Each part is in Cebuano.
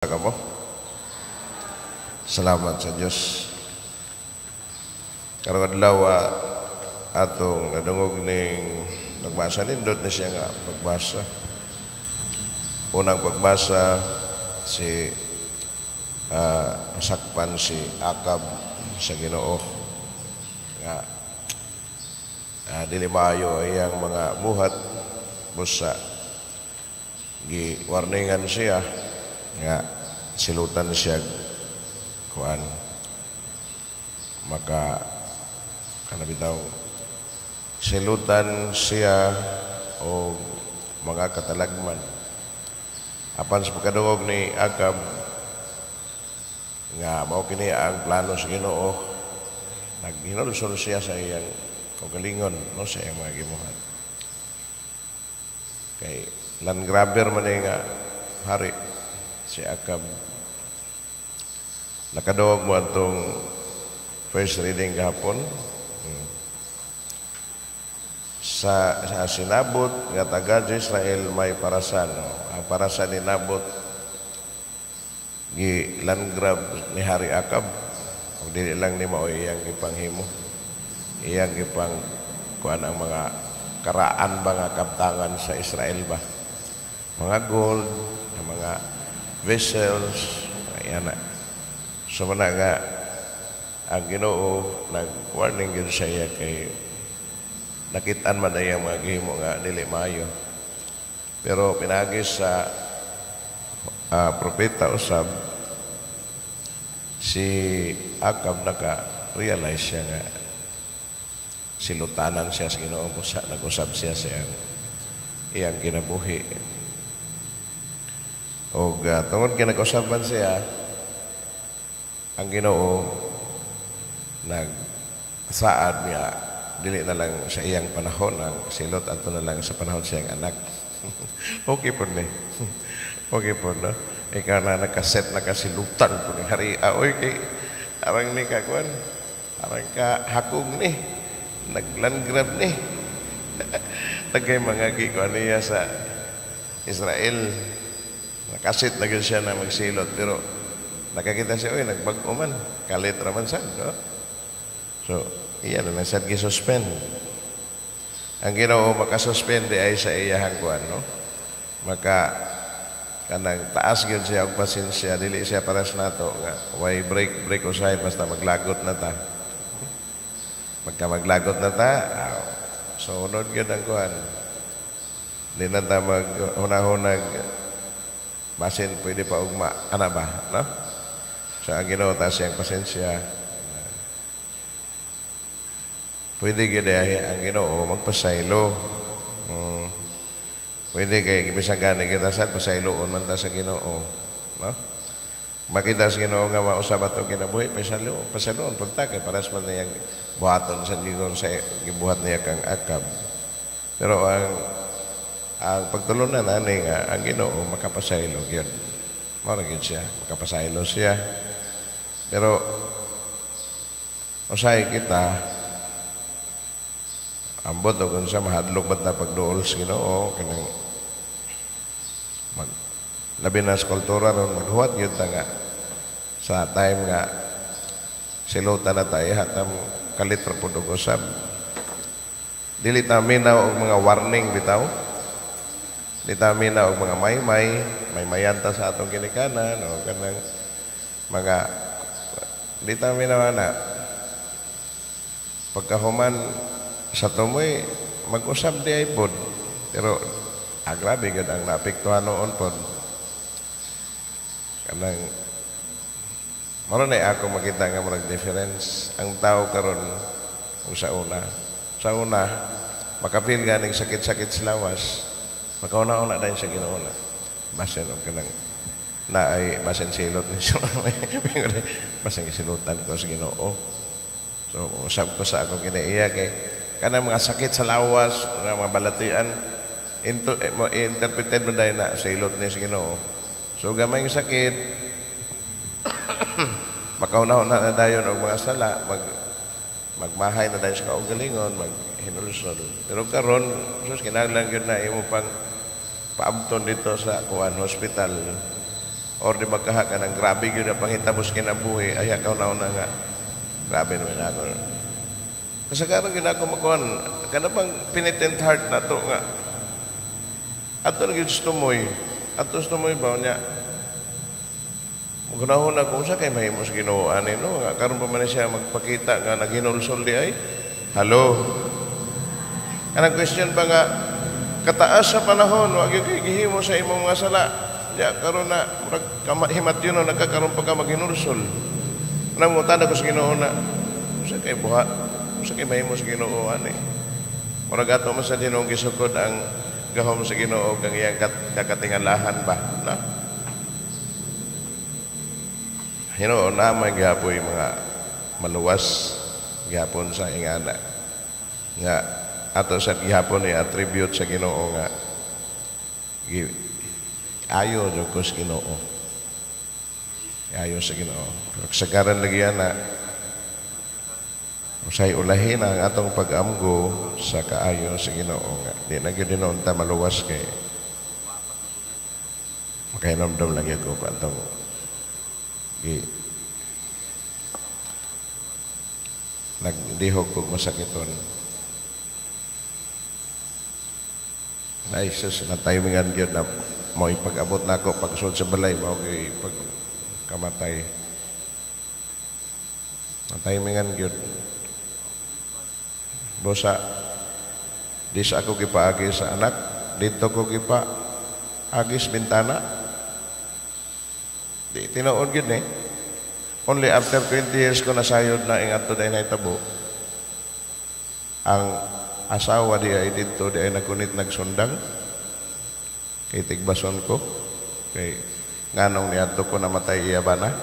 Kamo? Salamat sa Diyos. Karong adlaw, atong nadungog ning pagbasa, nindot ni siya nga pagbasa. Unang pagbasa, si sakpan si Akab sa Ginoo nga dili maayo iyang mga buhat, busa gi warningan siya nga silutan siya kuan maka kana bitaw silutan siya o mga katalagman. Apan sa pagkadungog ni Akab nga mao kini ang plano sa Ginoo, naghinulsol siya sa iyang kaugalingon, no, sa iyang mga gibuhat kay land grabber man ni nga hari si Akab. Nakadungog mo atong first reading gahapon. Sa si Nabot nga taga Israel may parasan, no? Ang parasan ni Nabot gi land grab ni Hari Akab ug dili lang ni mao iyang gipanghimo, iyang gipang kuan ang mga karaan ba nga kabtangan sa Israel ba, mga gold, ang mga vessels, ayan na. So man nga ang Ginoo nag-warning gyud sa iya kay nakit-an man na iyang mga gihimo nga dili maayo. Pero pinagi sa propeta usab, si Akab naka-realize siya nga silutanan siya sa Ginoo busa nag-usab siya sa iyang kinabuhi. Og tungod kay nag-usaban siya, ang Ginoo nagsaad niya dili na lang sa iyang panahon ang silot, adto na lang sa panahon sa iyang anak. Okay po ni. Okay po, no? Ikaw na nakaset na kasilutan po ni hari. Ah, oy, kay arang ni ka kuan. Arang ka hakog ni. Nag-land grab ni. Nagkay mga gikuan niya sa Israel. Nakasit na gyud siya na magsilot pero nakakita siya, oy, nagbag-o man. Kalit ra man sad, no? So, iya na lang sad gi-suspend. Ang Ginoo makasuspend di ay sa iyahang kuan, no? Maka kanang taas gyud siya og pasensya, dili siya pares nato nga way break break usahay basta maglagot na ta. Pagka maglagot na ta, ah, sunod gyud ang kuan. Di na ta maghunahunag basin pwede pa ugma, ana ba, no? So ang Ginoo taas siyang pasensya. Pwede gyud ay ang Ginoo magpasaylo. Pwede kay bisan gani kita sad pasayloon man ta sa Ginoo, no? Makita sa Ginoo nga mausab ato kinabuhi, pasaylo, pasayloon pud ta kay pares man niyang buhaton sa Ginoo sa gibuhat niya kang Akab. Pero ang pagtulunan ani nga ang Ginoo makapasaylo gyud. Mao ra gyud siya, makapasaylo siya. Pero usahay kita ambot og unsa, mahadlok ba ta pagduol sa Ginoo? Kanang mag labi na sa kultura ron, maghuwat gyud ta nga sa time nga silutan na tayo hatam kalit ra pud og usab. Dili ta minaw og mga warning bitaw, di ta minaw og mga maymay, maymayan ta sa atong ginikanan o kanang mga di ta minaw ana. Pagkahuman sa tumoy mag-usab di ay pod, pero grabe gud ang naapektuhan noon pod. Kanang mao na ako makita nga murag difference ang tao karon ug sa una. Sa una, makapil ganing sakit-sakit sa lawas, makauna-una dayon sa Ginoo na basin og kanang na ay basin silot ni siya, basin silutan ko sa Ginoo. So usab ko sa akong kinaiya kay kanang mga sakit sa lawas, mga balatian, into, mo interpreted mo dahil na silot ni sa Ginoo. So gamay yung sakit, makauna-una na dayon og mga sala, magmahay na dayon sa kaugalingon, maghinulsol. Pero karon, sus, kinahanglan gyud na imo pang paabton dito sa kuan hospital. Or di magkaha ka ng grabe gyud na panghitabo sa kinabuhi, ay ka na nga grabe naman ako. Kasagaran gyud ako makuan kana bang penitent heart na to nga ato na gyud tumoy, ato tumoy ba niya. Magunahon na kung sa kay mahimo sa Ginoo ani, no, nga karon pa man siya magpakita nga naghinulsol di ay. Hello. Kanang question ba nga kataas sa panahon, wa gyud kay gihimo sa imong mga sala. Ya karon na murag himatyon na nagkakaroon pa ka maghinulsol. Anang mo ko sa Ginoo na sa kay buhat, sa kay mahimo sa Ginoo ani. Murag ato man sa Ginoo gisukod ang gahom sa Ginoo kang iyang kakatingalahan ba na. Ginoo na may gihapoy mga maluwas gihapon sa ingana nga ato sa gihapon ni attribute sa Ginoo nga ayo jud ko sa Ginoo. Ayo sa Ginoo. Pero kasagaran lagi na usay ulahin ang atong pag-amgo sa kaayo sa Ginoo nga di na gyud hinuon ta maluwas kay makahinomdom lagi ko atong nagdihog kog masakiton. Ay sus, na timingan gyud na mo ipag-abot nako pagsulod sa balay mao gyud pag kamatay. Na timingan gyud. Bosa di sa ako gipaagi sa anak, dito ko gipaagi sa bintana. Di tinuod gyud eh. Only after 20 years ko nasayod na ingadto dahil nahitabo. Ang asawa di ay dito di ay nagkunit nagsundang. Kay tigbason ko. Kay nganong niadto ko namatay iya ba na?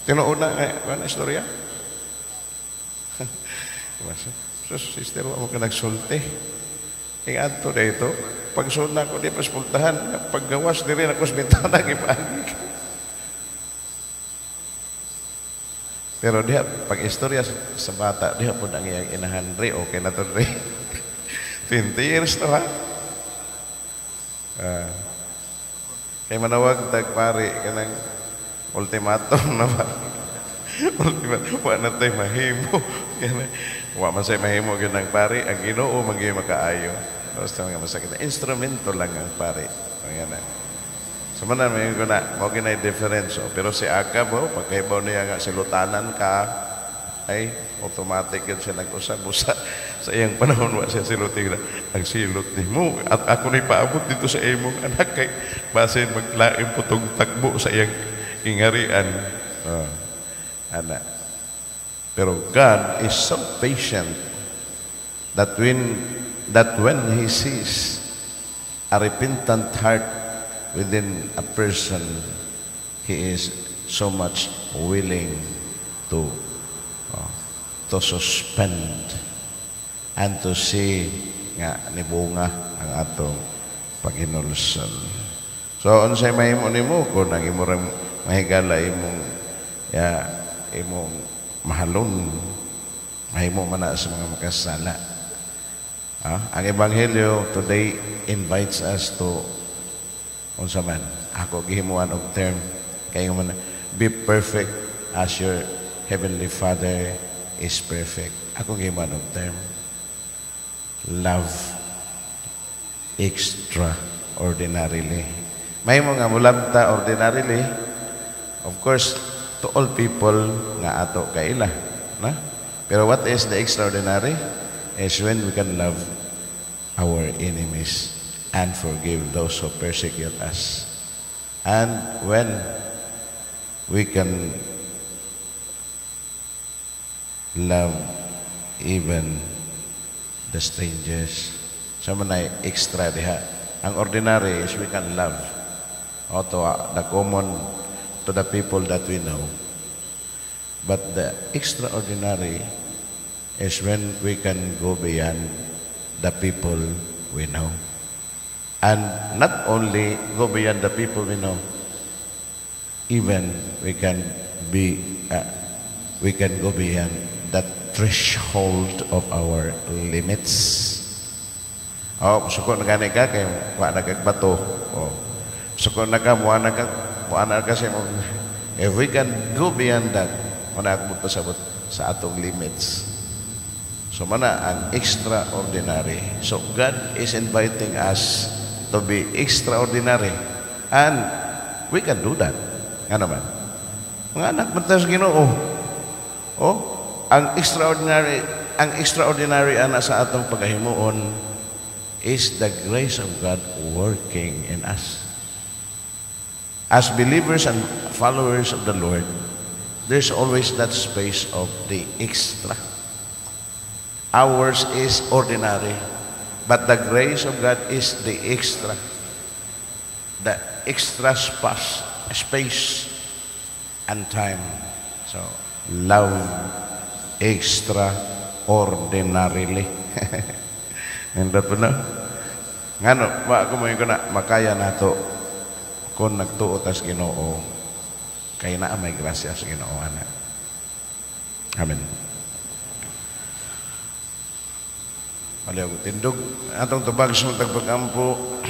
Tinuod na nga na istorya. So, sister, wa mo ka nagsulti. Ingadto dito. Pagsulod na ako, di pa spultahan. Paggawas, di rin ako sa bintana, gipaagi. Pero diha, pag istorya sa bata, diha po ang iyang inahan, re, okay na to, re. 20 years to, ha? Kay manawag tagpari, kanang ultimatum na ba? Ultimatum, wa na tayo mahimo. Wa man say mahimo gyud ang pari, ang Ginoo man gyud makaayo. Basta nga masakit. Instrumento lang ang pari. Ayan na. So man may ko na, mao ginay difference. Oh. Pero si Acab, oh, pagkaibaw niya nga silutanan ka, ay automatic yun siya nag-usab-usa. Sa iyang panahon wa siya siluti na. Ang silot nimo at ako ni paabot dito sa imong anak kay basin maglaim putong tagbo sa iyang ingarian. Oh. Ana. Pero God is so patient that when He sees a repentant heart within a person, He is so much willing to suspend and to see nga nibunga ang atong paghinulsol. So unsay mahimo nimo kung ang imo rang mahigala imong ya imong mahalon, mahimo man na sa mga makasala. Ang Ebanghelyo today invites us to unsa man ako gihimuan og term kay man, be perfect as your heavenly Father is perfect. Ako gihimuan og term, love extraordinarily. Mahimo nga mulabta ordinarily, of course, to all people nga ato kaila, na? Pero what is the extraordinary is when we can love our enemies and forgive those who persecute us. And when we can love even the strangers. Sa man ay extra diha. Ang ordinary is we can love o to the common, to the people that we know. But the extraordinary is when we can go beyond the people we know. And not only go beyond the people we know, even we can go beyond that threshold of our limits. Oh, suko na gani ka kay wa na kag bato. Oh. So kung nakamuana ka, muana ka siya, if we can go beyond that, mana ako pasabot sa atong limits. So mana ang extraordinary. So God is inviting us to be extraordinary. And we can do that. Ano man? Mga anak man sa Ginoo. Oh, ang extraordinary ana sa atong paghimuon is the grace of God working in us. As believers and followers of the Lord, there's always that space of the extra. Ours is ordinary, but the grace of God is the extra. The extra space and time. So, love extraordinarily. Nindot po na. Ngano, wa ko mo na makaya nato kung nagtuo tas Ginoo kay naa may grasya sa Ginoo ana. Amen. Paliw tindog atong tubag sa pag-ampo.